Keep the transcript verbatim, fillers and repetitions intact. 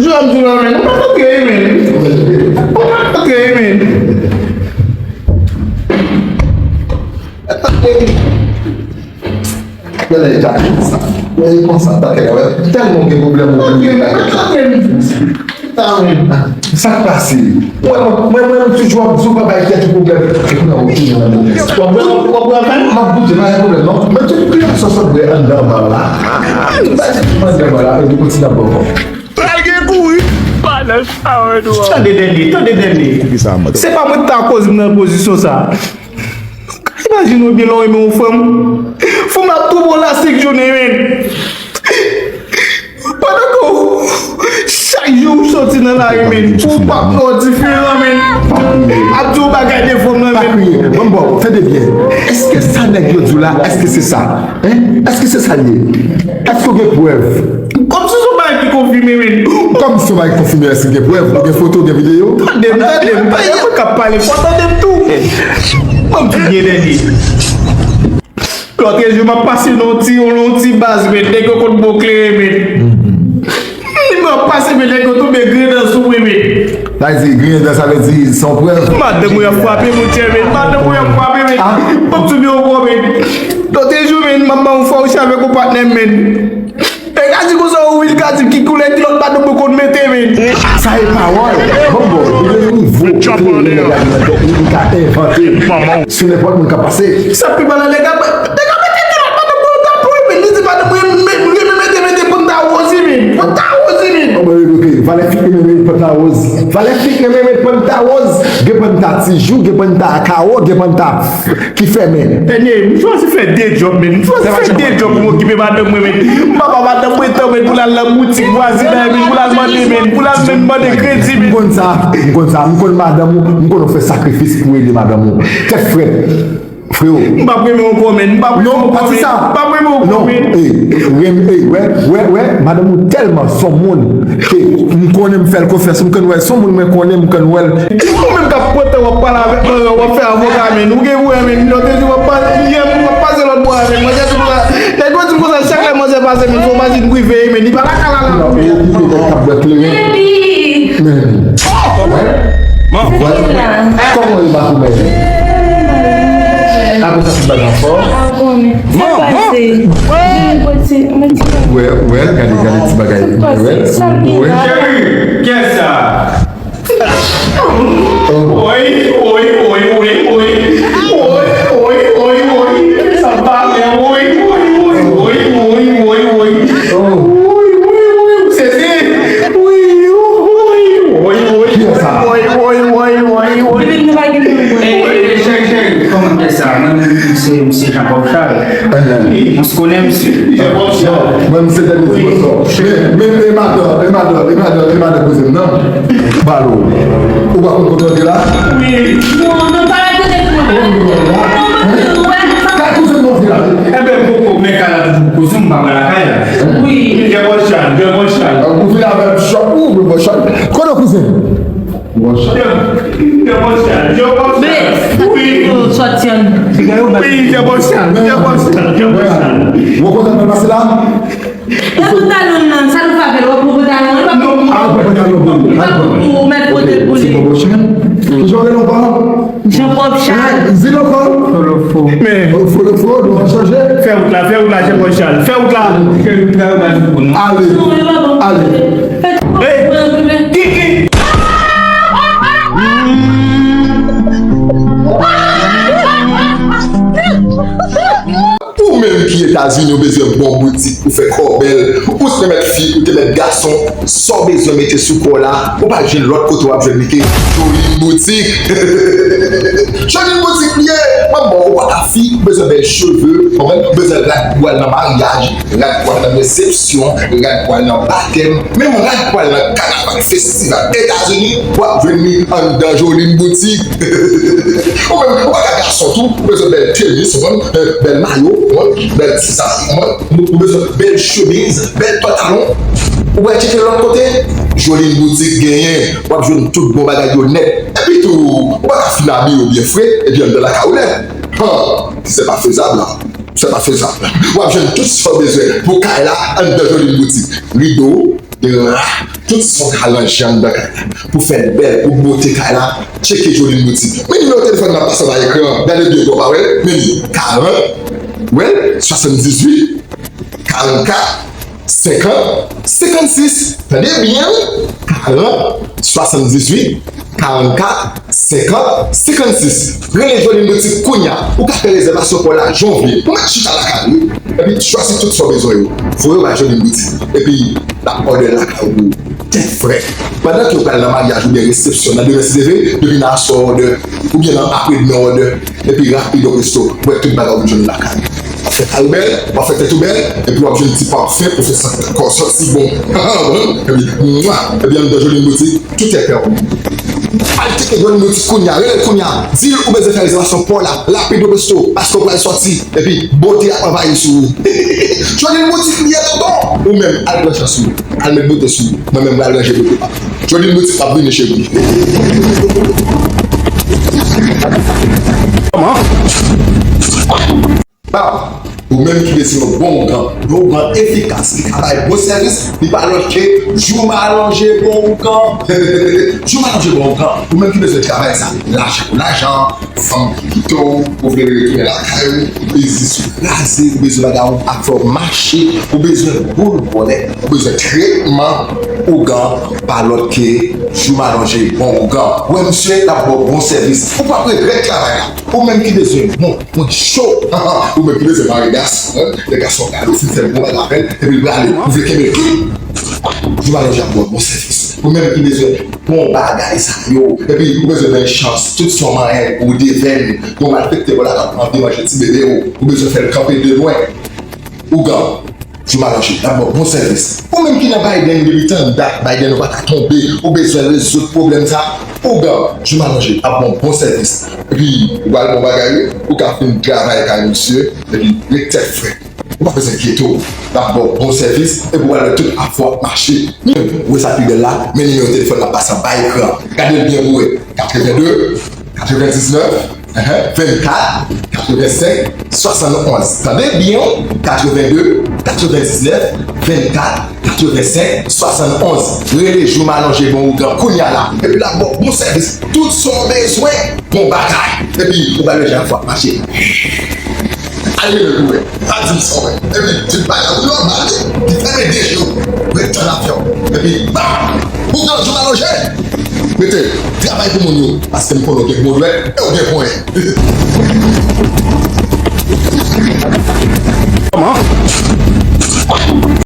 Jodi a m di w la, men, ou pa t antre, men. Ou pa t antre, men. Gade eta konsa. Gade konsa, ta kè wè. Tèlman gen pwoblèm ou gen. Sa k pase? Mwen, mwen, mwen, mwen toujou ap di w pa bay tèt ou pwoblèm. E kounye a ou tounen nan pwoblèm. W ap bwè, w ap bwè avè m? M ap goute, pa gen pwoblèm, non. Men tout kliyè sa sot bwè anndan ba la. Ba ti anndan ba la, epi kontinye ap bwè ankò. Pral gen kouri. Pa nan sa, wè, nou. Tande, Dènye, tande, Dènye. Se pa mwen ki ta koz m nan pozisyon sa. Imajine w byen lè w renmen yon fanm. Fanm nan ap twouve w lastik jounen, men. Pandan ke w, chak jou w soti nan lari, men, pou w p ap wè w diferan, men. Ap di w bagay de fanm nan, men. Pa kriye, ban m ba w, tande byen. Èske sa nèg yo di w la, èske se sa? Hein? Èske se sa l ye? Èske w gen prèv? Kòmsi se yon bagay ki konfime, men. Kòmsi se yon bagay ki konfime, èske w gen prèv? Ou gen foto, ou gen videyo? Tande m, tande m, tande m, mwen k ap pale fò, tande m tou. Ban m di byen, Dènye. Lòt jou, m ap pase nan yon ti, nan yon ti baz, men, nèg yo konn bon klere, men. M ap pase, men, nèg yo tonbe griyen dan sou mwen, men. Sa vle di, griyen dan, sa vle di, san prèv. Madanm mwen ap frape, monchè, men. Madanm mwen ap frape, men. Ah. M ap tounen ankò, men. Lòt jou, men, m ap ba yon fawouch avèk yon patnè m, men. E ka di konsa, wi, l ka di ki koulè kilòt madanm mwen konn mete, men. Sa e pawòl. Bon, bon, li gen nivo, li gen nivo, li ka envante. Sou nenpòt moun ka pase. Sa pi mal la, nèg ap, nèg ap mete kilòt madanm mwen, l ka ploure, men. Li di madanm mwen, men, men, men, mete, mete panta woz, men. Panta woz, men. Bon, mwen, ok. Valè fi ki renmen panta woz. Valè fi ki renmen panta woz. Gen panta tijou, gen panta kawo, gen panta ki fèmen. Dènye, m chwazi fè de djòb, men. M chwazi fè de djòb pou m okipe madanm mwen, men. M pa ba madanm mwen tan, men, pou l al nan boutik vwazinay, men, pou l al mande, men, pou l al menm mande kredi, men. M konn sa, m konn sa, m konn madanm ou, m konn ou fè sakrifis pou ede madanm ou. Tèt frèt, freo. M p ap renmen w ankò, men. M p ap renmen w ankò, men. Non, pa di sa. M p ap renmen w ankò, men. Non, ey, renmen, ey, wè, wè, wè, madanm ou tèlman s on moun ke m konnen m fè l konfyans, m konn wè l s on moun, mwen konnen m konn wè l. Ou menm k ap pran tan w ap pale avèk manzè, w ap fè avoka, men. Ou gen vre, men. Lòt jou w ap pase, yè, w ap pase lòt bò a, men. Manzè di konsa, nèg yo di m konsa, chak lè manzè pase, men, se yon maji prive, men. Li pa lakay la, la. Non, ou okipe nèg k ap bwè kleren. Men. Wè. Kòman e Makoumè? Apre sa, tout bagay anfòm. Sa k pase? Wè, wè, gade, gade ti bagay. Wè. Cheri, kiyès sa? Oy, oy, oy, oy, oy. Oy, oy, oy, oy. Sa pa byen, oy, oy, oy. Oy, oy, oy, oy. Oy, oy, oy, sezi. Oy, oy, oy, oy. Kiyès sa? Oy, oy, oy, oy, oy. Depi nou pa gen moun. Ey, ey, ey, cheri, cheri, kòman kiyès sa? Mwen, mwen, se, se Jean Paul Charles. Mwen se konnen misye. Mwen, mwen se dènye ti mòso. Men, men, men, madan, men, madan, men, madan, men, madan koze m nan. Balo. Ou pa konn kote w ye la? Wi. Non, non, pa rete de kou. Ou konn kote w ye la? Kay koze m nan vila. Enben, poko, men kay la toujou koze m pa wè lakay la. Wi. Jè Paul Charles, Jè Paul Charles. Ou vin avè m chòk, ou vin Paul Charles. Kote w kouzen? Monchè. Monchè, monchè. Wi. Wi, monchè. Ou kontan mwen pase la? E pantalon nan, sa nou fè avè l? Ou pran pantalon an? Non. Ah, ou pran pantalon pou mwen. Ou mèt pote l pou li. Ki jan w rele ankò? Jean Paul Charles. Di l ankò. Folofo. Men. Folofo, nou va chanje. Fè wout la, fè wout la, Jean Paul Charles. Fè wout la. Fè wout la, yo ba nou pou nou. Ale. Ale. Hey! Kiki! Ou menm ki Etazini, ou bezwen bon boutik pou fè kò w bèl, ou te mèt fi, ou te mèt gason, sa w bezwen mete sou kò w la, ou pa jwenn lòt kote w ap jwenn li ke Joline Boutique. Joline Boutique li ye, mwen bon, ou pa ka fi, ou bezwen bèl cheve, ou bezwen rad pou al nan maryaj, rad pou al nan resepsyon, rad pou al nan batèm, menm rad pou al nan kanaval, festival Etazini, w ap jwenn li anndan Joline Boutique. Ou menm, ou pa ka gason tou, ou bezwen bèl tenis, ou konprann, bèl mayo, ou konprann, bèl ti sa, ou konprann, ou bezwen bèl chemiz, bèl pantalon. Ou pral tcheke lòt kote, Joline Boutique genyen, w ap jwenn tout bon bagay yo nèt. Epi tou, ou pa ka fin abiye w byen fre, epi anndan lakay ou nèt. Han, se pa fezab la. Se pa fezab. W ap jwenn tout sa w bezwen pou kay la anndan Joline Boutique. Rido, dra, Tout sa w ka ranje anndan kay la pou fè l bèl, pou bote kay la, tcheke Joline Boutique. Men nimewo telefòn nan ap pase anba ekran an. Gade byen pou w pa wè l. Men li, karant, wè l, swasanndizuit, karannkat, senkant, senkannsis. Tande byen, wi. Karant, swasanndizuit, karannkat, senkant, senkannsis. Rele Joline Boutique kounye a. Ou ka fè rezèvasyon pou w la jan w vle. Ou mèt chita lakay ou. Epi chwazi tout sa w bezwen yo. Voye yo bay Joline Boutique. Epi l ap òdè lakay ou pou ou. Tèt frèt. Pandan ke w pral nan maryaj oubyen resepsyon, nan demen si Dye vle, depi nan aswè òdè, oubyen nan apre demen òdè, epi rapido presto, w ap wè tout bagay ou vin jwenn lakay ou. W ap fè kay ou bèl, w ap fè tèt ou bèl, epi w ap jwenn ti pafen pou fè sant kò w santi bon. Epi, mwa, epi anndan Joline Boutique, tout est permis. Al tcheke Joline Boutique kounye a, rele l kounye a, di l ou bezwen fè rezèvasyon pou w la, rapido presto, paske w pral sòti, epi bote ap anvayi sou ou. Joline Boutique li ye tonton, ou menm al pran chans ou, al met bote sou ou, mwen menm m pral ranje bote pa m. Joline Boutique ap vini cheri. Kòman? Ba, ou menm ki bezwen yon bon ougan, yon ougan efikas, ki ka bay bon sèvis, li pa lòt ke Jouma Lonje Bon Ougan. Jouma Lonje Bon Ougan, ou menm ki bezwen travay sa, lajan pou lajan, fanm ki kite w, ou vle retounen lakay ou, biznis ou kraze, ou bezwen bagay ou pa fè w mache, ou bezwen boul bòlèt, ou bezwen tretman ougan, pa lòt ke Jouma Lonje Bon Ougan. Wè misye, l ap ba w bon sèvis. Ou p ap regrèt travay la. Ou menm ki bezwen bon, mwen cho. Ou menm ki bezwen mare gason, nèg gason gade w fin fè bon bagay avè l, epi l prale, ou vle kenbe l. Jouma Lonje ap ba w bon sèvis. Ou menm ki bezwen bon bagay sa yo, epi ou bezwen bay chans, tout sa w manyen ou devèn, yon malfektè bò la k ap anvi manje ti bebe w, ou bezwen fè l kanpe de lwen. Ougan, Jouma Lonje, l ap ba w bon sèvis. Ou menm ki nan Biden depi tan dat, Biden ou pa ka tonbe, ou bezwen rezoud pwoblèm sa, ougan, Jouma Lonje ap ba w bon sèvis. Epi, ou pral bon bagay, wi, ou ka fin travay kay misye, epi ret tèt frèt. Ou pa bezwen enkyete w, l ap ba w bon sèvis, epi ou pral wè tout afè w ap mache. Ou wè sa k pi bèl la, men nimewo telefòn nan ap pase anba ekran an. Gade l byen pou w wè, katreven de, katrevendiznèf, vennkat, katrevensenk, swasannonz. Tande byen, katreven de, katrevendiznèf, vennkat, katrevensenk, swasannonz. Rele Jouma Lonje Bon Ougan kounye a la. Epi l ap ba w bon sèvis. Tout sa w bezwen, bon bagay. Epi, ou pral wè jan afè w ap mache. Al rele l pou w wè. Pa di m sa w wè. Epi, tout bagay ou nòmal, li fèmen de je w. Ret tann afè w. Epi, bam! Ougan, Jouma Lonje! Mete, travay pou moun yo, paske m konnen w gen bon dwèt e w gen ponyen. Kòman?